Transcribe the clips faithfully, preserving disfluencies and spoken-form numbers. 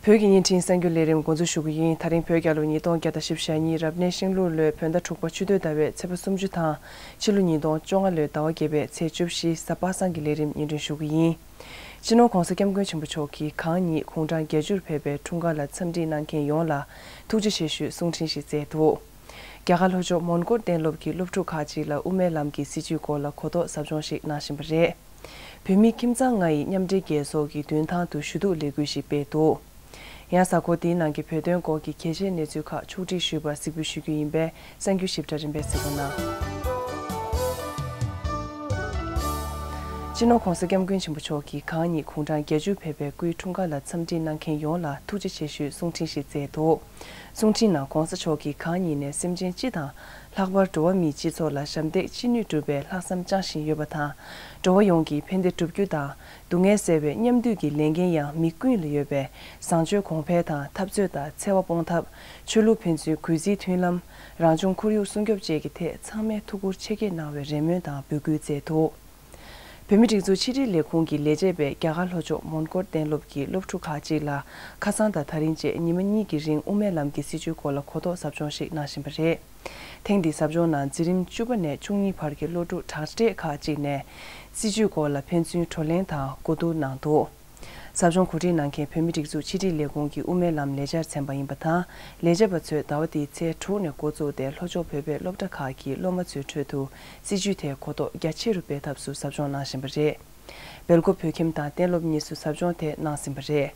བོད་ཀྱི་བརྙན་འཕྲིན་གསར་འགྱུར་ལས་རིམ་འགོ་འཛུགས་ཞུ་གི་ཡིན། ད་རིང་བོད་རྒྱལ་ལོ་ཉིས་སྟོང་བརྒྱ་དང་བཞི་བཅུ་ཞེ་གཉིས། རབ་གནས་ཤིང་ལུག་ལོའི་བོད་ཟླ་དྲུག་པ་ཆུ་སྟོད་ཟླ་བའི་ཚེས་པ་སུམ་ཅུ་དང་། ཕྱི་ལོ་ཉིས་སྟོང་བཅོ་ལྔ་ལོའི་ཟླ་བ་བརྒྱད་པའི་ཚེས་བཅུ་བཞི་གཟའ་པ་སངས་ཀྱི་ལས་རིམ་སྙན་སྒྲོན་ཞུ་གི་ཡིན། སྤྱི་ནོར་༧གོང་ས་༧སྐྱབས་མགོན་ཆེན་པོ་མཆོག་གིས་གང་ཉིད་དགུང་གྲངས་བརྒྱད་ཅུར་ཕེབས་པའི་འཁྲུངས་སྐར་ལ་འཚམས་འདྲི་གནང་མཁན་ཡོངས་ལ་ཐུགས་རྗེ་ཆེ་ཞུའི་གསུང་འཕྲིན་ཞིག་བསྩལ་འདུག། རྒྱ་གར་ལྷོ་ཕྱོགས་མོན་གྷོར་གཏན་སློབ་ཀྱི་སློབ་ཕྲུག་ཁག་ཅིག་ལ་དབུ་མའི་ལམ་གྱི་སྲིད་བྱུས་སྐོར་ལ་གོ་རྟོགས་ཟབ་སྦྱོང་ཞིག་གནང་བཞིན་པ་རེད། བོད་མིའི་ཁྱིམ་ཚང་ལྔ་ཡི་མཉམ་འབྲེལ་རྒྱལ་ཚོགས་ཀྱི་མདུན་ཐང་དུ་ཞུ་གཏུག་ལས་འགུལ་ཞིག་སྤེལ་འདུག། ཡང་གཟའ་འཁོར་འདིའི་ནང་གི་བོད་དོན་སྐོར་གྱི་གལ་ཆེའི་གནས་ཚུལ་ཁག་ཕྱོགས་སྒྲིག་ཞུས་པ་གཟིགས་འབུལ་ཞུ་རྒྱུ་ཡིན་པས། གསར་འགྱུར་ཞིབ་ཕྲ་རིམ་པས་གཟིགས་རོགས་གནང་། སྤྱི་ནོར་༧གོང་ས་༧སྐྱབས་མགོན་ཆེན་པོ་མཆོག་གིས་གང་ཉིད་དགུང་གྲངས་བརྒྱད་ཅུར་ཕེབས་པའི་སྐུའི་འཁྲུངས་སྐར་ལ་འཚམས་འདྲི་གནང་མཁན་ཡོངས་ལ་ཐུགས་རྗེ་ཆེ་ཞུའི་གསུང་འཕྲིན་ཞིག་བསྩལ་འདུག། གསུང་འཕྲིན་ནང་༧གོང་ས་མཆོག་གིས་གང་ཉིད་ནས་སེམས་ཅན་སྤྱི་དང་། ལྷག་པར་འགྲོ་བ་མིའི་སྤྱི་ཚོགས་ལ་ཞབས་འདེགས་ཅི་ནུས་བསྒྲུབ་པའི་ལྷག་བསམ་བཅངས་བཞིན་ཡོད་པ་དང་། འགྲོ་བ་ཡོངས་ཀྱི་ཕན་བདེ་བསྒྲུབ་རྒྱུ་དང་། སྡུག་བསྔལ་སེལ་བའི་མཉམ་འདུས་ཀྱི་ལས་འགན་ཡང་མི་ཀུན་ལ་ཡོད་པས། བཟང་སྤྱོད་གོང་འཕེལ་དང་འཐབ་རྩོད་དང་འཚེ་བ་སྤོང་ཐབས། ཆོས་ལུགས་ཕན་ཚུན་གུས་བརྩིའི་མཐུན་ལམ། རང་བྱུང་ཁོར་ཡུག་སྲུང་སྐྱོབ་བཅས་ཀྱི་ཐད་ཚང་མས་ཐུགས་ཁུར་ཆེ་བསྐྱེད་གནང་བའི་རེ་སྨོན་དང་འབོད་སྐུལ་བསྩལ་འདུག། བོད་མིའི་སྒྲིག་འཛུགས་ཕྱི་དྲིལ་ལས་ཁུངས་ཀྱི་ལས་བྱེད་པས་རྒྱ་གར་ལྷོ་ཕྱོགས་མོན་གྷོར་གཏན་སློབ་ཀྱི་སློབ་ཕྲུག་ཁག་ཅིག་ལ་ཁ་སང་དང་ད་རིང་བཅས་ཉི་མ་གཉིས་ཀྱི་རིང་དབུ་མའི་ལམ་གྱི་སྲིད་བྱུས་སྐོར་ལ་གོ་རྟོགས་ཟབ་སྦྱོང་ཞིག་གནང་བཞིན་པ་རེད། ཐེངས་འདིའི་ཟབ་སྦྱོང་ནང་འཛིན་རིམ་བཅུ་པ་ནས་བཅུ་གཉིས་བར་གྱི་སློབ་ཕྲུག་གྲགས་སྤྲས་ཁག་ཅིག་ནས་སྲིད་བྱུས་སྐོར་ལ་ཕན་ཚུན་བགྲོ་གླེང་དང་གོ་བསྡུར་གནང་འདུག། ཟབ་སྦྱོང་གོ་སྒྲིག་གནང་མཁན་བོད་མིའི་སྒྲིག་འཛུགས་ཕྱི་དྲིལ་ལས་ཁུངས་ཀྱི་དབུ་མའི་ལམ་ལས་འཆར་ཚན་པ་ཡིན་པ་དང་། ལས་བྱེད་པ་ཚོས་ཟླ་བ་འདིའི་ཚེས་དྲུག་ནས་འགོ་བཙུགས་ཏེ་ལྷོ་ཕྱོགས་བོད་པའི་སློབ་གྲྭ་ཁག་གི་སློབ་མ་ཚོའི་ཁྲོད་དུ་སྲིད་བྱུས་ཐད་གོ་རྟོགས་རྒྱ་ཆེ་རུ་སྤེལ་ཐབས་སུ་ཟབ་སྦྱོང་གནང་བཞིན་པ་རེད། སྦེལ་ཀོབ་བོད་ཁྱིམ་དང་གཏན་སློབ་གཉིས་སུ་ཟབ་སྦྱོང་དེ་གནང་ཟིན་པ་རེད།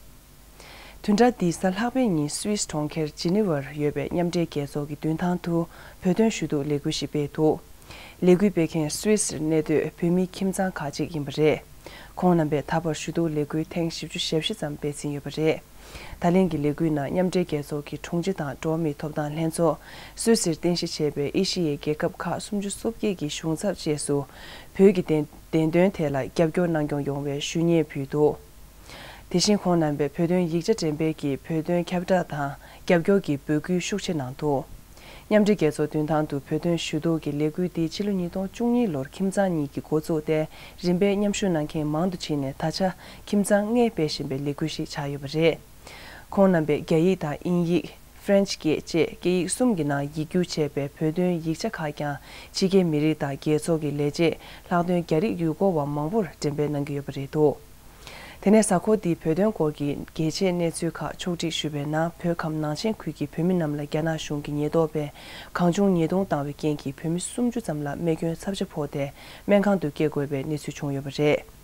བདུན་ཕྲག་འདིའི་གཟའ་ལྷག་པའི་ཉིན་སུད་སི་གྲོང་ཁྱེར་ཇི་ནི་ཝར་ཡོད་པའི་མཉམ་འབྲེལ་རྒྱལ་ཚོགས་ཀྱི་མདུན་ཐང་དུ་བོད་དོན་ཞུ་གཏུག་ལས་འགུལ་ཞིག་སྤེལ་འདུག། ལས་འགུལ་སྤེལ་མཁན་སུད་སིར་གནས་སྡོད་བོད་མིའི་ཁྱིམ་ཚང་ཁག་ཅིག་ཡིན་པ་རེད། ཁོང་རྣམ་པས་ད་བར་ཞུ་གཏུག་ལས་འགུལ་ཐེངས་བཞི་བཅུ་ཞེ་བཞི་ཙམ་སྤེལ་ཟིན་ཡོད་པ་རེད། ད་ལན་གྱི་ལས་འགུལ་ནང་མཉམ་འབྲེལ་རྒྱལ་ཚོགས་ཀྱི་དྲུང་ཆེ་དང་འགྲོ་བ་མིའི་ཐོབ་ཐང་ལྷན་ཚོགས། སུད་སིར་རྟེན་གཞི་བྱས་པའི་ཨེ་ཤི་ཡའི་རྒྱལ་ཁབ་ཁག་སུམ་ཅུ་སོ་བརྒྱད་ཀྱི་གཞུང་ཚབ་བཅས་སུ་བོད་ཀྱི་བདེན་བདེན་དོན་ཐད་ལ་རྒྱབ་སྐྱོར་གནང་སྐྱོང་ཡོང་བའི་ཞུ་སྙན་ཕུལ་འདུག། དེ་བཞིན་ཁོང་རྣམ་པས་བོད་དོན་ཡིག་ཆ་འགྲེམས་སྤེལ་གྱིས་བོད་དོན་ཁྱབ་བསྒྲགས་དང་རྒྱབ་སྐྱོར་གྱི་འབོད་སྐུལ་ཤུགས་ཆེ་གནང་འདུག། མཉམ་འབྲེལ་རྒྱལ་ཚོགས་མདུན་ཐང་དུ་བོད་དོན་ཞུ་གཏུག་གི་ལས་འགུལ་འདི་ཕྱི་ལོ་ཉིས་སྟོང་བཅུ་གཉིས་ལོར་ཁྱིམ་ཚང་གཉིས་ཀྱིས་འགོ་བཙུགས་ཏེ། རིམ་པས་མཉམ་ཞུགས་གནང་མཁན་མང་དུ་ཕྱིན་ནས་ད་ཆ་ཁྱིམ་ཚང་ལྔས་སྤེལ་བཞིན་པའི་ལས་འགུལ་ཞིག་ཆགས་ཡོད་པ་རེད། ཁོང་རྣམ་པས་རྒྱ་ཡིག་དང་དབྱིན་ཡིག། ཧྥ་རན་ཆི་སྐད་བཅས་སྐད་ཡིག་གསུམ་གྱི་ནང་ཡིག་སྒྱུར་བྱས་པའི་བོད་དོན་ཡིག་ཆ་ཁག་ཀྱང་ཕྱི་རྒྱལ་མི་རིགས་དང་རྒྱལ་ཚོགས་ཀྱི་ལས་བྱེད། ལྷག་དོན་རྒྱ་རིགས་ཡུལ་སྐོར་བ་མང་པོར་འགྲེམས་སྤེལ་གནང་གི་ཡོད་པ་རེད་འདུག། དེ་ནས་གཟའ་འཁོར་འདིའི་བོད་དོན་སྐོར་གྱི་གལ་ཆེའི་གནས་ཚུལ་ཁག་ཕྱོགས་སྒྲིག་ཞུས་པའི་ནང་། བོད་ཁམས་ནང་ཆེན་ཁུལ་གྱི་བོད་མི་རྣམས་ལ་རྒྱ་ནག་གཞུང་གི་ཉེན་རྟོག་པས་གང་བྱུང་ཉེས་རྡུང་བཏང་བའི་རྐྱེན་གྱིས་བོད་མི་སུམ་ཅུ་ཙམ་ལ་རྨས་སྐྱོན་ཚབས་ཆེ་ཕོག་སྟེ། སྨན་ཁང་དུ་སྐྱེལ་དགོས་པའི་གནས་ཚུལ་བྱུང་ཡོད་པ་རེད།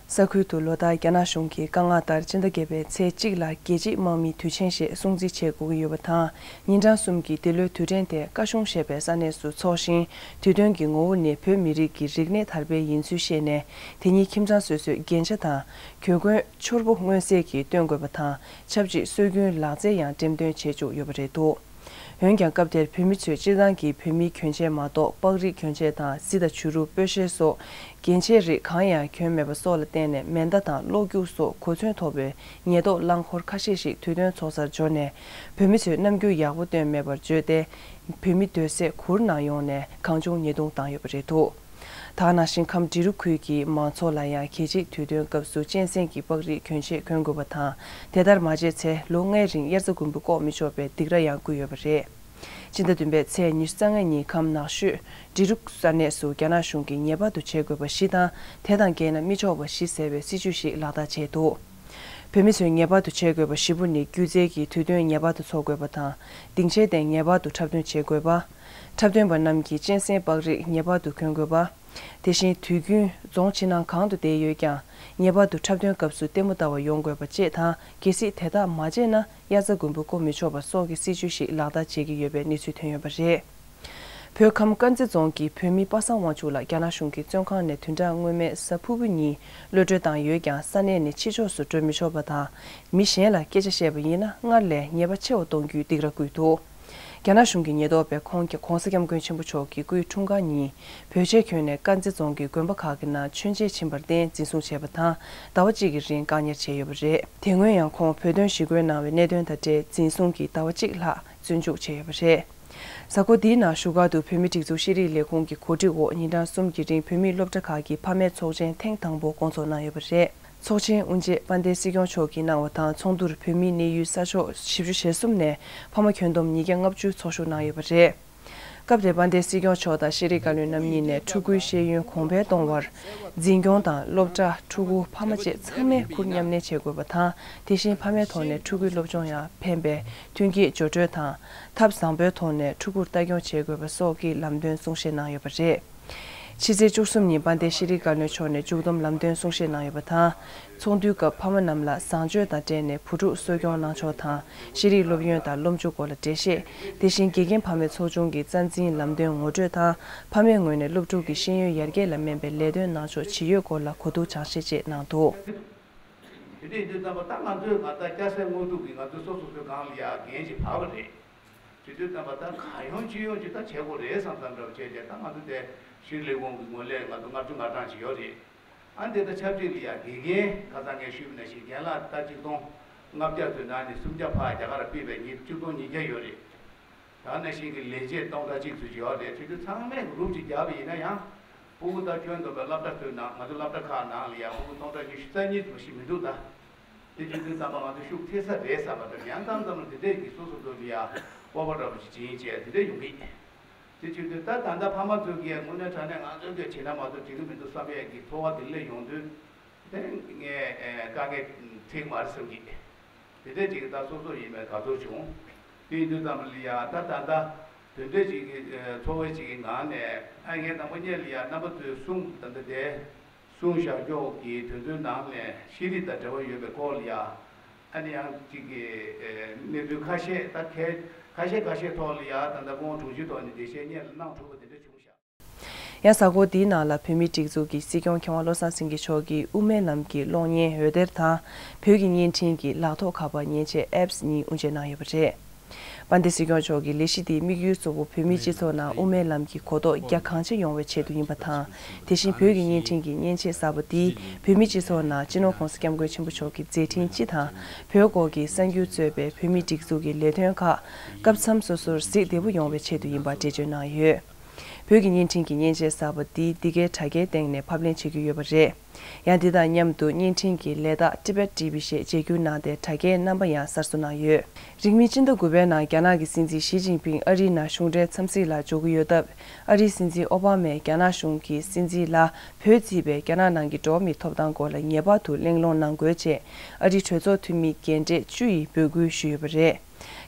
ས་ཁུལ་དུ་ལོ་ལྟར་རྒྱ་ནག་གཞུང་གིས་བཀའ་མངགས་ལྟར་སྤྱི་ཟླ་བརྒྱད་པའི་ཚེས་གཅིག་ལ་རྒྱལ་གཅེས་དམག་མིའི་དུས་ཆེན་ཞེས་སྲུང་བརྩི་བྱེད་དགོས་ཀྱི་ཡོད་པ་དང་། ཉིན་གྲངས་གསུམ་གྱི་འདི་ལོའི་དུས་དྲན་དེ་ཀ་གཞུང་ཞེས་པའི་ས་གནས་སུ་འཚོགས་ཤིང་། དུས་སྟོན་གྱི་ངོ་བོ་ནི་བོད་མི་རིགས་ཀྱི་རིག་གནས་དར་སྤེལ་ཡིན་ཚུལ་བཤད་ནས། དེ་ཉིད་ཁྱིམ་ཚང་སོ་སོས་རྒྱན་ཆ་དང་། གྱོན་གོས་ཕྱུར་བུ་མངོན་གསལ་གྱིས་སྟོན་དགོས་པ་དང་། ཆབས་ཅིག་སྲོལ་རྒྱུན་ལག་རྩལ་ཡང་འགྲེམས་སྟོན་བྱེད་བཅུག་ཡོད་པ་རེད་འདུག། འོན་ཀྱང་། སྐབས་དེར་བོད་མི་ཚོས་སྤྱིར་བཏང་གི་བོད་མིའི་གྱོན་ཆས་མ་གཏོགས། པགས་རིགས་གྱོན་ཆས་དང་། གཟི་དང་བྱུ་རུ། སྤོས་ཤེལ་སོགས་རྒྱན་ཆའི་རིགས་གང་ཡང་གྱོན་མེད་པ་སོགས་ལ་བརྟེན་ནས། མེ་མདའ་དང་གློག་རྒྱུག་སོགས་གོ་མཚོན་ཐོགས་པའི་ཉེན་རྟོག་རླངས་འཁོར་ཁ་ཤས་ཤིག་དུས་སྟོན་ཚོགས་སར་འབྱོར་ནས། བོད་མི་ཚོས་རྣམ་འགྱུར་ཡག་པོ་སྟོན་མེད་པར་བརྗོད་དེ། བོད་མི་སྡོད་སའི་གུར་ནང་ཡོང་ནས་གང་བྱུང་ཉེས་རྡུང་བཏང་ཡོད་པ་རེད་འདུག། ད་ག་ནང་བཞིན། ཁམས་འབྲི་རུ་ཁུལ་གྱི་མང་ཚོགས་ལ་ཡང་། རྒྱལ་གཅེས་དུས་སྟོན་སྐབས་སུ་གཅན་གཟན་གྱི་པགས་རིགས་གྱོན་ཆས་གྱོན་དགོས་པ་དང་། དེ་ལྟར་མ་བྱས་ཚེ། ལོ་ལྔའི་རིང་དབྱར་རྩྭ་དགུན་འབུ་བཀོག་མི་ཆོག་པའི་སྡིགས་ར་ཡང་བསྐུལ་ཡོད་པ་རེད། སྤྱི་ཟླ་བདུན་པའི་ཚེས་ཉི་ཤུ་རྩ་ལྔ་ཉིན་ཁམས་ནགས་ཤོད་འབྲི་རུ་ས་གནས་སུ་རྒྱ་ནག་གཞུང་གིས་ངེས་པར་དུ་བྱེད་དགོས་པ་བཞི་དང་། དེ་དང་འགལ་ན་མི་ཆོག་པ་བཞི་ཟེར་བའི་སྲིད་བྱུས་ཤིག་ལག་བསྟར་བྱས་འདུག། བོད་མི་ཚོས་ངེས་པར་དུ་བྱེད་དགོས་པ་བཞི་པོ་ནི། སྒྱུ་རྩལ་གྱི་དུས་སྟོན་ངེས་པར་དུ་འཚོགས་དགོས་པ་དང་། སྡིངས་ཆའི་སྟེང་ངེས་པར་དུ་འཁྲབ་སྟོན་བྱེད་དགོས་པ། འཁྲབ་སྟོན་པ་རྣམས་ཀྱིས་གཅན་གཟན་པགས་རིགས་ངེས་པར་དུ་གྱོན་དགོས་པ། དེ་བཞིན་དུས་རྒྱུན་རྫོང་ཕྱི་ནང་གང་དུ་བསྡད་ཡོད་ཀྱང་། ངེས་པར་དུ་འཁྲབ་སྟོན་སྐབས་སུ་ལྟད་མོ་ལྟ་བར་ཡོང་དགོས་པ་བཅས་དང་། གལ་སྲིད་དེ་དག་མ་བྱས་ན། དབྱར་རྩྭ་དགུན་འབུ་བརྐོ་མི་ཆོག་པ་སོགས་ཀྱི་སྲིད་བྱུས་ཤིག་ལག་བསྟར་བྱེད་ཀྱི་ཡོད་པའི་གནས་ཚུལ་ཐོན་ཡོད་པ་རེད། བོད་ཁམས་དཀར་མཛེས་རྫོང་གི་བོད་མི་པ་སངས་དབང་ཕྱུག་ལགས་རྒྱ་ནག་གཞུང་གི་བཙོན་ཁང་ནས་བདུན་ཕྲག་སྔོན་མའི་གཟའ་ཕུར་བུ་ཉིན་གློད་གྲོལ་བཏང་ཡོད་ཀྱང་། ས་གནས་ནས་ཕྱི་ཕྱོགས་སུ་འགྲོ་མི་ཆོག་པ་དང་། མི་གཞན་ལ་སྐད་ཆ་བཤད་པ་ཡིན་ན་སྔར་ལས་ཉེས་པ་ཆེ་བ་གཏོང་རྒྱུའི་སྡིགས་ར་བསྐུལ་འདུག། རྒྱ་ནག་གཞུང་གི་ཉེན་རྟོག་པས་ཁོང་གིས་༧གོང་ས་༧སྐྱབས་མགོན་ཆེན་པོ་མཆོག་གི་སྐུའི་འཁྲུངས་སྐར་ཉིན་བོད་ཆས་གྱོན་ནས་དཀར་མཛེས་རྫོང་གི་དགོན་པ་ཁག་གི་ནང་མཆོད་མཇལ་ཕྱིན་པར་བརྟེན་འཛིན་བཟུང་བྱས་པ་དང་། ཟླ་བ་གཅིག་གི་རིང་བཀག་ཉར་བྱས་ཡོད་པ་རེད། དེ་སྔོན་ཡང་ཁོང་བོད་དོན་ཞི་རྒོལ་གནང་བའི་གནད་དོན་དང་འབྲེལ་འཛིན་བཟུང་གིས་ཟླ་བ་གཅིག་ལྷག་བཙོན་འཇུག་བྱས་ཡོད་པ་རེད། གཟའ་འཁོར་འདིའི་ནང་བཞུགས་སྒར་དུ་བོད་མིའི་སྒྲིག་འཛུགས་ཤེས་རིག་ལས་ཁུངས་ཀྱི་གོ་སྒྲིག་འོག་ཉིན་གྲངས་གསུམ་གྱི་རིང་བོད་མིའི་སློབ་གྲྭ་ཁག་གི་ཕ་མའི་ཚོགས་ཆེན་ཐེངས་དང་པོ་སྐོང་ཚོགས་གནང་ཡོད་པ་རེད། ཚོགས་ཆེན་དབུ་འབྱེད་དཔལ་ལྡན་སྲིད་སྐྱོང་མཆོག་གིས་གནང་བ་དང་། ཚོགས་འདུར་བོད་མིའི་གནས་ཡུལ་ས་ཕྱོགས་བཞི་བཅུ་ཞེ་གསུམ་ནས་ཕ་མ་ཁྱོན་བསྡོམས་ཉིས་བརྒྱ་ལྔ་བཅུ་ཚོགས་ཞུགས་གནང་ཡོད་པ་རེད། སྐབས་དེར་དཔལ་ལྡན་སྲིད་སྐྱོང་མཆོག་དང་ཤེས་རིག་བཀའ་བློན་རྣམ་གཉིས་ནས་ཕྲུ་གུའི་ཤེས་ཡོན་གོང་འཕེལ་གཏོང་བར། འཛིན་སྐྱོང་དང་སློབ་གྲྭ། ཕྲུ་གུ། ཕ་མ་བཅས་ཚང་མས་ཁུར་མཉམ་གནས་བྱེད་དགོས་པ་དང་། དེ་བཞིན་ཕ་མའི་ཐོག་ནས་ཕྲུ་གུའི་སློབ་སྦྱོང་ཡང་ཕན་པའི་མཐུན་རྐྱེན་སྦྱོར་སྤྲོད་དང་། ཐབས་བཟང་པོའི་ཐོག་ནས་ཕྲུ་གུར་ལྟ་སྐྱོང་བྱེད་དགོས་པ་སོགས་ཀྱི་ལམ་སྟོན་གསུང་བཤད་གནང་ཡོད་པ་རེད། ཕྱི་ཚེས་བཅུ་གསུམ་ཉིན་དཔལ་ལྡན་ཤེས་རིག་བཀའ་བློན་མཆོག་ནས་མཇུག་བསྡོམས་ལམ་སྟོན་གསུང་བཤད་གནང་ཡོད་པ་དང་། ཚོགས་འདུའི་སྐབས་ཕ་མ་རྣམས་ལ་བཟང་སྤྱོད་དང་འབྲེལ་ནས་བུ་ཕྲུག་གསོ་སྐྱོང་གནང་ཕྱོགས་དང་། ཤེས་རིག་སློབ་ཡོན་དང་སློབ་འཇུག་སྐོར་ལ་འགྲེལ་བཤད། དེ་བཞིན་དགེ་རྒན་ཕ་མའི་ཚོགས་ཆུང་གི་རྩ་འཛིན་ལམ་སྟོན་ངོ་སྤྲོད་དང་། ཕ་མའི་ངོས་ནས་སློབ་ཕྲུག་གི་ཤེས་ཡོན་ཡར་རྒྱས་ལ་སྨན་པའི་ལས་དོན་གནང་ཕྱོགས་ཇི་ཡོད་སྐོར་ལ་གོ་བསྡུར་སྦྱང་བཤད་བཅས་གནང་འདུག། དེ་འདྲ་ཡིན་དུས་ཙམ་པ་ད་ང་ཚོས་ང་ད་སྐྱ་སེར་དངོས་གྲུབ་ཀྱིས་ང་ཚོ་སོ་སོ་སོའི་སྒང་ལ་ཡ་འགན་ཅིག་བབས་པ་རེད། དེ་དུས་ཙམ་པ་ད་གང་ཡོང་ཅི་ཡོང་ཅིག་ད་བྱེད་དགོས་རེད་བསམ་བསམ་འདྲ་བ་བྱས་བྱས། ད་ང་ཚོ་དེ་ཤེས་རིག་ལས་ཁུངས་ཀྱི་ངོས་ལས་ང་ཚོ་ལྔ་བཅུ་ང་གྲངས་ཅིག་ཡོད་རེད། ཨ་འདི་ད་ཆབས་ཅིག་ལ་ཡ་དགེ་རྒན་ཁ་སང་ངས་ཞུས་པ་ནང་བཞིན་རྒན་ལགས་ད་གཅིག་སྟོང་ལྔ་བརྒྱ་ཚོའི་ནང་ནས་སུམ་བརྒྱ་ཕར་རྒྱ་གར་ཕེབས་པའི་ཉིས་གཅིག་སྟོང་ཉིས་བརྒྱ་ཡོད་རེད། ད་ནང་བཞིན་གྱི་ལས་བྱེད་སྟོང་ཕྲག་གཅིག་ཙམ་ཅིག་ཡོད་རེད། དེ་དུས་ཚང་མས་གུ་རུབ་ཅིག་བརྒྱབ་པ་ཡིན་ན་ཡང་། ཕྲུ་གུ་ད་ཁྱོན་བསྡོམས་པའི་སློབ་གྲྭ་ཚོའི་ནང་། ང་ཚོ་སློབ་གྲྭ་ཁག་ནང་ལ་ཡང་ཕྲུ་གུ་སྟོང་ཕྲག་ཉི་ཤུ་རྩ་གཉིས་ཙམ་ཞིག་མི་འདུག་ད། དེ་བྱེད་དུས་ཙམ་པ་ང་ཚོ་ཤུགས་ཐེབས་ས་རེད་བསམ་པ་དང་། ཡང་མཚམས་མཚམས་ལ་དེ་འདྲས་ཀྱི་སོ་སོ་སོ་ལ་ཡ་སྤོབས་པ་འདྲ་པོ་ཞིག་བྱིན་བྱས་དེ་འདྲས་ཡོང་གི། དེ་བྱེད་དུས་ད་ད་ལྟ་ཕ་མ་ཚོ་གིས་དངོས་གནས་དྲང་གནས་ང་ཚོ་གིས་བྱས་ན་མ་གཏོགས་འགྲིག་གི་མི་འདུག་བསམ་ཡས་ཀྱི་ཚོར་བ་དེ་སླེབས་ཡོང་དུས། དེ་ངས་དཀའ་ངལ་འཕྲད་མ་རེད་བསམ་གི། དེ་འདྲས་ཅིག་ད་སོ་སོ་ཡིན་པའི་དགའ་ཚོར་བྱུང་། དེ་ཡིན་དུས་ཙམ་ལ་ཡ་ད་ད་ལྟ་དེ་འདྲས་ཅིག་གི་ཚོར་བ་ཅིག་གི་ངང་ནས། ཨ་ངས་དང་པོ་ཉིད་ལ་ཡ་རྣམ་པ་ཚོས་གསུང་། ད་ལྟ་དེ་གསུང་བཞག་ཕྱོགས་ཀྱི་དོན་ཚན་ནང་ནས་ཤེས་རིག་དང་འབྲེལ་བ་ཡོད་པའི་སྐོར་ལ་ཡ། ཨ་ནི་ཡང་ཅིག་གི་གནས་ཚུལ་ཁ་ཤས། ད་ཁ་ཁ་ཤས་ཁ་ཤས་ཐོག་ལ་ཡ་ད་ལྟ་སྐུ་ངོ་དྲུང་ཆེའི་ཐོག་ནས་འགྲེལ་བཤད་སྙན་ལ་གནང་གྲུབ་པ་དེ་འདྲ་བྱུང་ཤག། ཡང་གཟའ་འཁོར་འདིའི་ནང་ལ་བོད་མིའི་སྒྲིག་འཛུགས་ཀྱི་སྲིད་སྐྱོང་མཁས་དབང་བློ་བཟང་སེང་གེ་མཆོག་གིས་དབུ་མའི་ལམ་གྱི་གློག་བརྙན་འོད་སྡེར་དང་། བོད་ཀྱི་བརྙན་འཕྲིན་གྱི་ལག་ཐོགས་ཁ་པར་མཉེན་ཆས་ཨེབ་སི་གཉིས་དབུ་འབྱེད་གནང་ཡོད་པ་རེད། དཔལ་ལྡན་སྲིད་སྐྱོང་མཆོག་གི་ལས་གཞི་འདིའི་དམིགས་ཡུལ་གཙོ་བོ་བོད་མིའི་སྤྱི་ཚོགས་ནང་དབུ་མའི་ལམ་གྱི་གོ་རྟོགས་རྒྱ་གང་ཆེ་ཡོང་བའི་ཆེད་དུ་ཡིན་པ་དང་། དེ་བཞིན་བོད་ཀྱི་བརྙན་འཕྲིན་གྱི་མཉེན་ཆས་གསར་པ་འདིས་བོད་མིའི་སྤྱི་ཚོགས་ནང་སྤྱི་ནོར་༸གོང་ས་༸སྐྱབས་མགོན་ཆེན་པོ་མཆོག་གི་མཛད་འཕྲིན་སྤྱི་དང་། བོད་སྐོར་གྱི་གསར་འགྱུར་གཙོས་པའི་བོད་མིའི་སྒྲིག་འཛུགས་ཀྱི་ལས་དོན་ཁག་སྐབས་མཚམས་སོ་སོར་གཟིགས་བདེ་པོ་ཡོང་བའི་ཆེད་དུ་ཡིན་པ་འགྲེལ་བརྗོད་གནང་ཡོད། བོད་ཀྱི་བརྙན་འཕྲིན་གྱི་མཉེན་ཆས་གསར་པ་འདི་འདི་གའི་དྲ་རྒྱའི་སྟེང་ནས་ཕབ་ལེན་བྱེད་རྒྱུ་ཡོད་པ་རེད། ཡང་འདི་དང་མཉམ་དུ་བརྙན་འཕྲིན་གྱི་ལས་རྟགས་Tibet T V ཞེས་བརྗེ་བསྒྱུར་གནང་སྟེ་དྲ་རྒྱའི་རྣམ་པ་ཡང་གསར་བཟོ་གནང་ཡོད། རིང་མིན་སྤྱི་ཟླ་དགུ་པའི་ནང་རྒྱ་ནག་གི་སྲིད་འཛིན་ཞི་ཅིན་ཕིང་ཨ་རིའི་ནང་གཞུང་འབྲེལ་འཚམས་གཟིགས་ལ་འབྱོར་གྱི་ཡོད་སྟབས། ཨ་རིའི་སྲིད་འཛིན་ཨོ་བྷ་མས་རྒྱ་ནག་གཞུང་གི་སྲིད་འཛིན་ལ་བོད་གཙོས་པའི་རྒྱ་ནག་ནང་གི་འགྲོ་བ་མིའི་ཐོབ་ཐང་སྐོར་ལ་ངེས་པར་དུ་གླེང་སློང་གནང་དགོས་ཅེས་ཨ་རིའི་གྲོས་ཚོགས་འཐུས་མི་རྒན་གྲས་བཅུ་ཡིས་འབོད་སྐུལ་ཞུས་ཡོད་པ་རེད།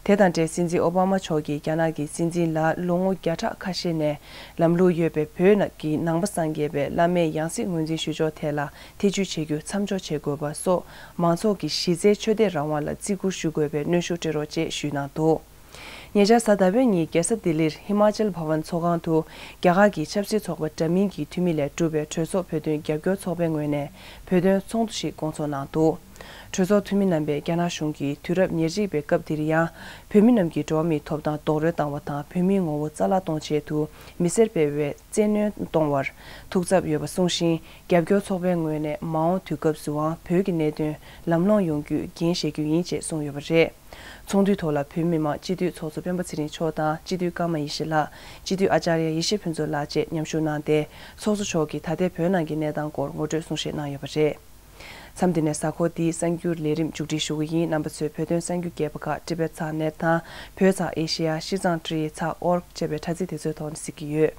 དེ་དང་འབྲེལ་སྲིད་འཛིན་ཨོ་བྷ་མ་མཆོག་གིས་རྒྱ་ནག་གི་སྲིད་འཛིན་ལ་ལོ་ངོ་བརྒྱ་ཕྲག་ཁ་ཤས་ནས་ལམ་ལུགས་ཡོད་པའི་བོད་ནང་གི་ནང་པ་སངས་རྒྱས་པའི་བླ་མའི་ཡང་སྲིད་ངོས་འཛིན་ཞུ་ཕྱོགས་ཐད་ལ་ཐེ་བྱུས་བྱེད་རྒྱུ་མཚམས་འཇོག་བྱེད་དགོས་པ་སོགས། མང་ཚོགས་ཀྱི་གཞི་རྩའི་ཆོས་དད་རང་དབང་ལ་བརྩི་བཀུར་ཞུ་དགོས་པའི་གནོན་ཤུགས་སྤྲད་རོགས་ཅེས་ཞུས་གནང་འདུག། ཉེ་ཆར་གཟའ་ཟླ་བའི་ཉིན་རྒྱལ་ས་ལྡི་ལིར་ཧི་མ་ཅལ་བྷ་ཝན་ཚོགས་ཁང་དུ་རྒྱ་གར་གྱི་ཆབ་སྲིད་ཚོགས་པ་འདྲ་མིན་གྱི་འཐུས་མི་ལས་གྲུབ་པའི་གྲོས་ཚོགས་བོད་དོན་རྒྱབ་སྐྱོར་ཚོགས་པའི་ངོས་ནས་བོད་དོན་ཚོགས་འདུ་ཞིག་བསྐོང་ཚོགས་གནང་འདུག། གྲོས་ཚོགས་འཐུས་མི་རྣམ་པས་རྒྱ་ནག་གཞུང་གིས་དུས་རབས་ཉེར་གཅིག་པའི་སྐབས་འདིར་ཡང་བོད་མི་རྣམས་ཀྱི་འགྲོ་བ་མིའི་ཐོབ་ཐང་རྡོག་རོལ་བཏང་བ་དང་། བོད་མིའི་ངོ་བོ་རྩ་བརླག་གཏོང་ཆེད་དུ་མི་སེར་སྤེལ་བའི་བཙན་གནོན་གཏོང་བར་ཐུགས་འཚབ་ཡོད་པ་གསུངས་ཤིང་། རྒྱབ་སྐྱོར་ཚོགས་པའི་ངོས་ནས་མ་འོངས་དུས་སྐབས་སུའང་བོད་ཀྱི་གནད་དོན་ལམ་ལྷོང་ཡོང་རྒྱུའི་འགན་བཞེས་རྒྱུ་ཡིན་ཅེས་གསུངས་ཡོད་པ་རེད། ཚོགས་འདུའི་ཐོག་ལ་བོད་མི་མང་སྤྱི་འཐུས་ཚོགས་གཙོ་སྤེན་པ་ཚེ་རིང་མཆོག་དང་། སྤྱི་འཐུས་ཀརྨ་ཡེ་ཤེས་ལགས། སྤྱི་འཐུས་ཨ་ཅཱརྱ་ཡེ་ཤེས་ཕུན་ཚོགས་ལགས་བཅས་མཉམ་ཞུགས་གནང་སྟེ། ཚོགས་གཙོ་མཆོག་གིས་ད་ལྟའི་བོད་ནང་གི་གནས་སྟངས་སྐོར་ངོ་སྤྲོད་གསུང་བཤད་གནང་ཡོད་པ་རེད། མཚམས་འདི་ནས་གཟའ་འཁོར་འདིའི་གསར་འགྱུར་ལས་རིམ་མཇུག་སྒྲིལ་ཞུ་གི་ཡིན། རྣམ་པ་ཚོས་བོད་དོན་གསར་འགྱུར་རྒྱས་པ་ཁག་Tibet Satnet དང་། བོད་ཚགས་Asia། Shizang Tree ཚགས་org ཅེས་པའི་དྲ་ཚིགས་དེ་ཚོའི་ཐོག་ནས་གཟིགས་ཀྱི་ཡོད།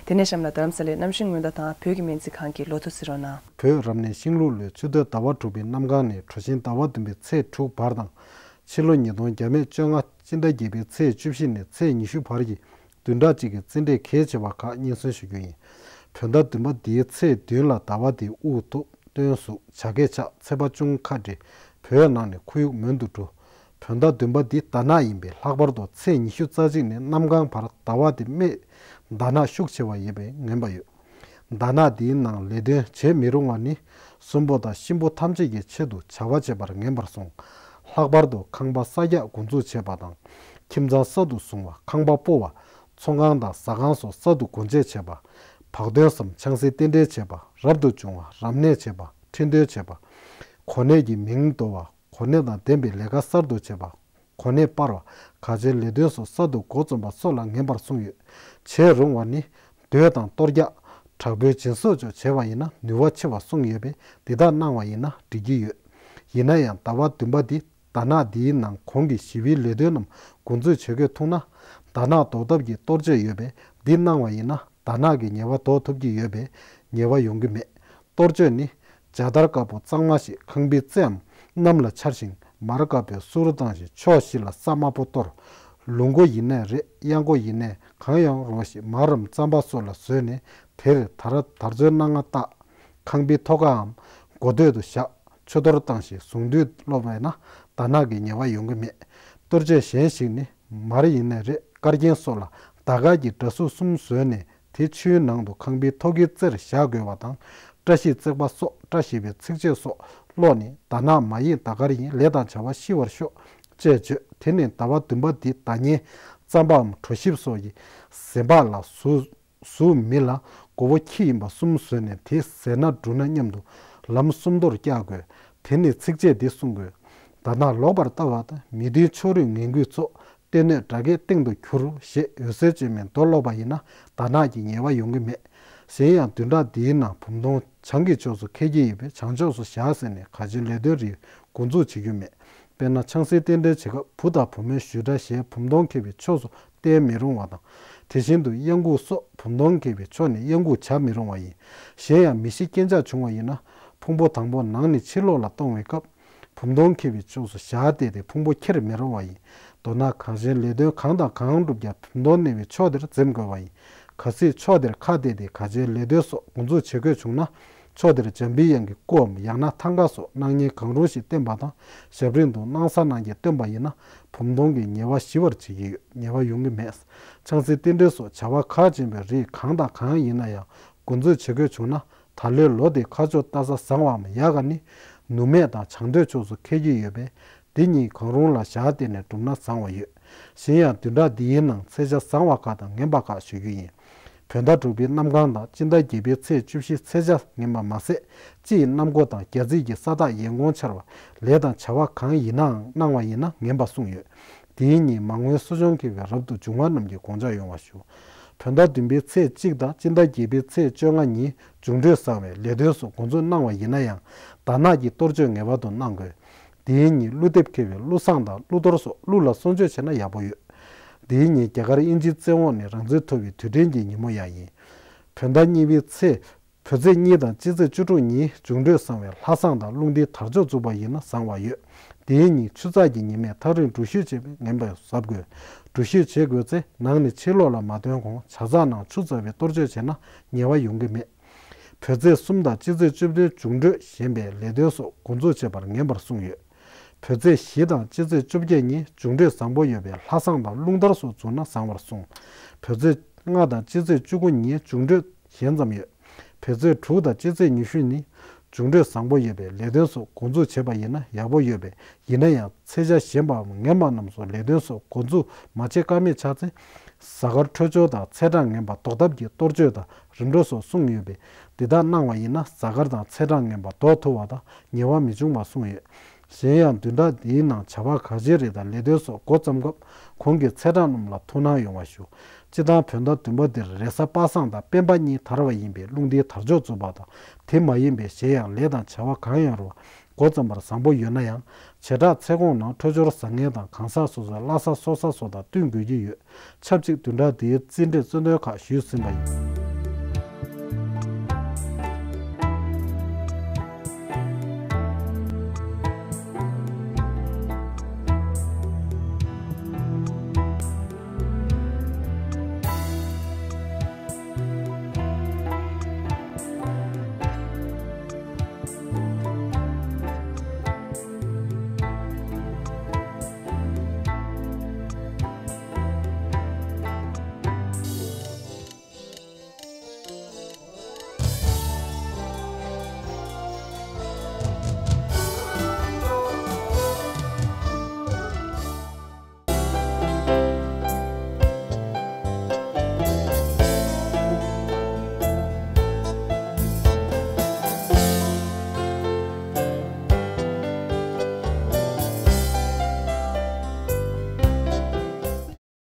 དེ་ནས་གཤམ་ལ་རྡ་རམ་ས་ལའི་གནམ་གཤིས་སྔོན་བརྡ་དང་བོད་ཀྱི་སྨན་རྩིས་ཁང་གི་ལོ་ཐོ་གཟིགས་རོགས་གནང་། བོད་རབ་གནས་ཤིང་ལུག་ལོའི་ཆུ་སྟོད་ཟླ་བ་དྲུག་པའི་གནམ་གང་ནས་གྲོ་བཞིན་ཟླ་བ་བདུན་པའི་ཚེས་དྲུག་བར་དང་། ཕྱི་ལོ་ཉིས་སྟོང་བརྒྱ་མེད་བཅོ་ལྔ་སྤྱི་ཟླ་བརྒྱད་པའི་ཚེས་བཅུ་བཞི་ནས་ཚེས་ཉི་ཤུ་བར་གྱི་བདུན་ཕྲག་གཅིག་གི་རྩིས་འབྲས་གལ་ཆེ་བ་ཁག་སྙན་སེང་ཞུ་རྒྱུ་ཡིན། བོད་ཟླ་བདུན་པ་འདིའི་ཚེས་བདུན་ལ་ཟླ་བ་འདིའི་དབུ་ཐོག་སྟོན་གཟུགས་བྱ་སྐད་ཆགས། ཚེས་པ་བཅུ་ཁ་བྲི། བོད་ནང་ནས་ཁོར་ཡུག་མུན་དུ་འགྲོ། བོད་ཟླ་བདུན་པ་འདི་ཟླ་ནག་ཡིན་པས། ལྷག་པར་དུ་ཚེས་ཉི་ཤུ་རྩ་གཅིག་ནས་གནམ་གང་བར་ཟླ་བ་འདི་སྨད་ཟླ་ནག་ཤུགས་ཆེ་བ་ཡོད་པའི་ངན་པ་ཡོད། ཟླ་ནག་འདིའི་ནང་ལས་དོན་བྱེད་མི་རུང་བ་ནི་གསོན་པོ་དང་གཤིན་པོ་ཐམས་ཅད་ཀྱི་ཆེད་དུ་བྱ་བ་བྱེད་པར་ངན་པར་གསུངས། ལྷག་པར་དུ་ཁང་པ་གསར་རྒྱག་འགོ་འཛུགས་བྱེད་པ་དང་། ཁྱིམ་ཚང་གསར་དུ་བཟུང་བ། ཁང་པ་སྤོ་བ། ཚོང་ཁང་དང་ཟ་ཁང་སོགས་གསར་དུ་སྒོ་འབྱེད་བྱེད་པ། བག་སྟོན་སམ་ཆང་སའི་རྟེན་འབྲེལ་བྱེད་པ། རབ་ཏུ་བྱུང་བ། རབ་གནས་བྱེད་པ། ཁྲི་འདོན་བྱེད་པ། གོ་གནས་ཀྱི་མིང་འདོར་བ། གོ་གནས་དང་ལྡན་པའི་ལས་ཀ་གསར་དུ་བྱེད་པ། གོ་གནས་སྤར་བ། གལ་ཆེའི་ལས་དོན་སོགས་གསར་དུ་འགོ་རྩོམ་པ་སོགས་ལ་ངན་པར་གསུངས་ཡོད། བྱེད་རུང་བ་ནི། མདོས་དང་གཏོར་རྒྱག། དྲག་པོའི་སྦྱིན་སོགས་ཀྱང་བྱས་པ་ཡིན་ན་ནུས་པ་ཆེ་བ་གསུངས་ཡོད་པས་འདི་དག་གནང་བ་ཡིན་ན་འགྲིག་གི་ཡོད། ཡིན་ན་ཡང་ཟླ་བ་བདུན་པ་འདི་དར་ནག་འདིའི་ནང་གོང་གི་ཞི་བའི་ལས་དོན་རྣམས་འགོ་འཛུགས་བྱེད་དགོས་ཐུག་ན། དར་ནག་ཟློག་ཐབས་ཀྱི་གཏོར་མཆོད་ཡོད་པས་འདི་གནང་བ་ཡིན་ན་དར་ནག་གི་ཉེས་པ་ཟློག་ཐུབ་ཀྱི་ཡོད་པས་ཉེས་པ་ཡོང་གི་མེད། གཏོར་མཆོད་ནི། ཇ་དར་དཀར་པོ་གཙང་མ་ཞིག་ཁང་པའི་རྩེའམ་གནམ་ལ་འཕྱར་ཞིང་མར་དཀར་པོའི་སུ་རུ་བཏང་ཞིང་ཕྱོགས་བཞི་ལ་ས་དམར་པོ་གཏོར། ལུག་མགོ་ཡིན་ནའི་རེད། གཡག་མགོ་ཡིན་ནའི་གང་ཡང་རུང་བ་ཞིག་མར་རམ་རྩམ་པ་སོགས་ལ་བཟོས་ནས་དེར་དར་དར་ཚོན་སྣ་ལྔ་བཏགས། ཁང་པའི་ཐོག་ཁའམ་སྒོ་སྟོད་དུ་བཞག་ཆུ་གཏོར་བཏང་ཞིང་གཟུངས་འདུས་སློབ་པས་ན་དར་ནག་གི་ཉེས་པ་ཡོང་གི་མེད། གཏོར་མཆོད་གཞན་ཞིག་ནི། མར་ཡིན་ནའི་རེད། དཀར་རྒྱན་སོགས་ལ་ཟླ་དཀར་གྱི་འདྲ་གཟུགས་གསུམ་བཟོས་ནས་དེ་ཆུའི་ནང་དུ་ཁང་པའི་ཐོག་ཁའི་རྩེར་བཞག་དགོས་པ་དང་། བཀྲ་ཤིས་བརྩེགས་པ་སོགས་བཀྲ་ཤིས་པའི་ཚིགས་བཅད་སོགས་ཀློག་ནས་དར་ནག་མ་ཡིན་ཟླ་དཀར་ཡིན། ལས་དང་བྱ་བ་ཤི་བར་ཤོག་ཅེས་བརྗོད། དེ་ནས་ཟླ་བ་བདུན་པ་འདི་ཟླ་ཉའི་རྩམ་པའམ་གྲོ་ཞིབ་སོགས་ཀྱི་ཟན་པ་ལ་གཟུགས་གཟུགས་མི་ལ་མགོ་བོ་ཁྱི་ཡིན་པ་གསུམ་བཟོས་ནས་དེ་ཟས་སྣ་བསྒྲུབས་ན་སྙམ་དུ་ལམ་གསུམ་མདོར་བཀྱག་དགོས། དེ་ནས་ཚིགས་བཅད་འདི་གསུང་དགོས། དར་ནག་ལོག་པར་ལྟ་བ་དང་། མི་མཐུན་ཕྱོགས་རིས་ངན་རྒུད་ཚོགས། གཏེར་སྣོད་དགྲ་བགེགས་སྟེང་དུ་གྱུར། ཞེས་འོད་ཟེར་བཅོས་མའི་མདོ་སློབ་པ་ཡིན་ན་དར་ནག་གི་ཉེས་པ་ཡོང་གི་མེད། གཞན་ཡང་བདུན་ཕྲག་འདིའི་ནང་བུམ་སྟོང་བྱང་གི་ཕྱོགས་སུ་འཁེལ་གྱི་ཡོད་པས་བྱང་ཕྱོགས་སུ་བཞག་ཟེར་ནས་ག་ཅུང་ལས་དོན་རིགས་འགོ་འཛུགས་བྱེད་རྒྱུ་མེད། དཔེར་ན་ཆང་སའི་རྟེན་འབྲེལ་བྱེད་སྐབས་བུ་དང་བུ་མོའི་ཞུ་སྒྲ་ཞེས་བུམ་སྟོང་འཁེལ་བའི་ཕྱོགས་སུ་བསྟན་མི་རུང་བ་དང་། དེ་བཞིན་དུ་གཡང་འགུགས་སོགས་བུམ་སྟོང་འཁེལ་བའི་ཕྱོགས་ནས་གཡང་འགུགས་བྱ་མི་རུང་བ་ཡིན། གཞན་ཡང་མི་ཤི་རྐྱེན་ཆག་བྱུང་བ་ཡིན་ན་ཕུང་པོ་དང་པོ་ནང་ནས་ཕྱི་ལོགས་ལ་གཏོང་བའི་སྐབས་བུམ་སྟོང་འཁེལ་བའི་ཕྱོགས་སུ་བཞག་སྟེ་དེ་ཕུང་པོ་ཁྱེར་མི་རུང་བ་ཡིན། མདོར་ན་གང་ཞིག་ལས་དོན་གང་དང་གང་བསྒྲུབ་ཀྱང་བུམ་སྟོང་གནས་པའི་ཕྱོགས་དེར་འཛེམ་དགོས་པ་ཡིན། གལ་སྲིད་ཕྱོགས་དེར་ཁ་གཏད་དེ་ག་ཅུང་ལས་དོན་སོགས་འགོ་འཛུགས་བྱེད་དགོས་བྱུང་ན། ཕྱོགས་དེར་འཇམ་པའི་དབྱངས་ཀྱི་སྐུའམ་ཡང་ན་ཐང་ག་སོགས་སྣང་བརྙན་གང་རུང་ཞིག་བསྟན་པ་དང་། ཞབས་རིམ་དུ་སྣང་ས་སྣང་བརྒྱད་བསྟན་པ་ཡིན་ན་བུམ་སྟོང་གི་ཉེས་པ་ཞི་བར་བྱེད་ཀྱི་ཡོད། ཉེས་པ་ཡོང་གི་མེད། ཆང་སའི་རྟེན་འབྲེལ་སོགས་བྱ་བ་ཁག་ཆེན་པོའི་རིགས་གང་དང་གང་ཡིན་ན་ཡང་འགོ་འཛུགས་བྱེད་དགོས་བྱུང་ན། ད་ལོའི་ལོ་དེའི་ཁ་ཕྱོགས་སྟག་གཟའ་བཟང་བའམ་ཡག་ག་ནི་ནུབ་སྨད་དང་བྱང་སྟོད་ཕྱོགས་སུ་འཁེལ་གྱི་ཡོད་པས། འདི་གཉིས་གང་རུང་ལ་བཞག་སྟེ་ནས་བསྒྲུབས་ན་བཟང་བ་ཡོད། གཞན་ཡང་བདུན་ཕྲག་འདིའི་ནང་ཚེས་ཆ་བཟང་བ་ཁག་དང་ངན་པ་ཁག་ཞུ་རྒྱུ་ཡིན། བོད་ཟླ་དྲུག་པའི་གནམ་གང་དང་སྤྱི་ཟླ་བརྒྱད་པའི་ཚེས་བཅུ་བཞི་ཚེས་ཆ་ངན་པ་མ་ཟད། སྤྱི་ཡི་གནམ་སྒོ་དང་རྒྱ་རྩིས་ཀྱི་ས་བདག་ཡན་གོང་འཆར་བ། ལས་དང་བྱ་བ་གང་ཡིན་ནའང་གནང་བ་ཡིན་ན་ངན་པ་གསུངས་ཡོད། དེའི་ཉིན་མ་དངུལ་གསོ་སྦྱོང་མཁས་པའི་རབ་ཏུ་འབྱུང་བ་རྣམས་ཀྱིས་དགོངས་འཇགས་ཡོང་བ་ཞུ། བོད་ཟླ་བདུན་པའི་ཚེས་གཅིག་དང་སྤྱི་ཟླ་བརྒྱད་པའི་ཚེས་བཅོ་ལྔ་ཉིན་འབྱུང་འཕྲོད་བཟང་བའི་ལས་དོན་སོགས་འགོ་འཛུགས་གནང་བ་ཡིན་ན་ཡང་དར་ནག་གི་གཏོར་མཆོད་ངེས་པར་དུ་གནང་དགོས། དེའི་ཉིན་ཀླུ་འདེབས་མཁས་པའི་ཀླུ་བསང་དང་ཀླུ་གཏོར་སོགས་ཀླུ་ལ་གསོལ་མཆོད་བྱས་ན་ཡག་པོ་ཡོད། དེའི་ཉིན་རྒྱ་གར་དབྱིན་ཇིའི་བཙན་འོག་ནས་རང་བཙན་ཐོབ་པའི་དུས་དྲན་གྱི་ཉིན་མོ་ཡང་ཡིན། བོད་ཟླ་གཉིས་པའི་ཚེས། བོད་ཚེས་གཉིས་དང་སྤྱི་ཚེས་བཅུ་དྲུག་ཉིན་འབྱུང་འཕྲོད་བཟང་བའི་ལྷ་བསང་དང་རླུང་རྟའི་དར་ལྕོག་བཙུགས་པ་ཡིན་ན་བཟང་བ་ཡོད། དེའི་ཉིན་ཆུ་ཚགས་ཀྱི་ཉི་མས་ཐག་རིང་འགྲུལ་བཞུད་བྱེད་པའི་ངན་པ་གཟབ་དགོས། འགྲུལ་བཞུད་བྱེད་དགོས་ཚེ་ནང་ནས་ཕྱི་ལོགས་ལ་མ་ཐོན་གོང་ཇ་ཚགས་ནང་ཆུ་བཙགས་པའི་གཏོར་མཆོད་བྱས་ན་ཉེས་པ་ཡོང་གི་མེད། བོད་ཚེས་གསུམ་དང་སྤྱི་ཚེས་བཅུ་བདུན་འབྱུང་འཕྲོད་ཞན་པའི་ལས་དོན་སོགས་འགོ་འཛུགས་བྱེད་པར་ངན་པར་གསུངས་ཡོད། བོད་ཚེས་བཞི་དང་སྤྱི་ཚེས་བཅོ་བརྒྱད་ཉིན་འབྱུང་འཕྲོད་བཟང་པོ་ཡོད་པས་ལྷ་བསང་དང་རླུང་དར་སོགས་བཙུགས་ན་བཟང་བར་གསུངས། བོད་ཚེས་ལྔ་དང་སྤྱི་ཚེས་བཅུ་དགུ་ཉིན་འབྱུང་འཕྲོད་ཞན་ཙམ་ཡོད། བོད་ཚེས་དྲུག་དང་སྤྱི་ཚེས་ཉི་ཤུ་ནི་འབྱུང་འཕྲོད་བཟང་པོ་ཡོད་པས་ལས་དོན་སོགས་འགོ་འཛུགས་བྱེད་པ་ཡིན་ན་ཡག་པོ་ཡོད་པས། ཡིན་ན་ཡང་ཚེས་ཆ་གཞན་པའམ་ངན་པ་རྣམས་སུ་ལས་དོན་སོགས་འགོ་འཛུགས་མ་བྱེད་ཀ་མེད་ཆགས་ཚེ། གཟའ་སྐར་འཕྲོད་སྦྱོར་དང་ཚེས་གྲངས་ངན་པ་ཟློག་ཐབས་ཀྱི་གཏོར་མཆོད་དང་རིམ་གྲོ་སོགས་གསུངས་ཡོད་པས། འདི་དག་གནང་བ་ཡིན་ན་གཟའ་སྐར་དང་ཚེས་གྲངས་ངན་པ་ཟློག་ཐུབ་པ་དང་ཉེས་པ་མི་འབྱུང་བ་གསུངས་ཡོད། གཞན་ཡང་བདུན་ཕྲག་འདིའི་ནང་བྱ་བ་ག་ཅི་རེད་དང་ལས་དོན་སོགས་འགོ་བརྩམས་སྐབས་གོང་གི་ཚེས་གྲངས་རྣམས་ལ་ཐུགས་སྣང་ཡོང་བ་ཞུ། སྤྱི་བཏང་བོད་ཟླ་བདུན་པ་འདིར་རེས་གཟའ་པ་སངས་དང་སྤེན་པ་གཉིས་དར་བ་ཡིན་པས་རླུང་རྟའི་དར་ལྕོག་འཛུགས་པ་དང་དེ་མ་ཡིན་པའི་གཞན་ཡང་ལས་དང་བྱ་བ་གང་ཡང་རུང་འགོ་བརྩམས་པར་བཟང་པོ་ཡོད་ན་ཡང་བྱེ་བྲག་ཚེས་གོང་ནང་འཕྲོད་སྦྱོར་བཟང་ངན་དང་གང་ཟག་སོ་སོའི་བླ་གཟའ་སྲོག་གཟའ་སོགས་དང་བསྟུན་དགོས་ཀྱི་ཡོད། ཆབས་ཅིག་བདུན་ཕྲག་འདིའི་རྩིས་འབྲས་གཙོ་འདོན་ཁག་ཞུས་ཟིན་པ་ཡིན།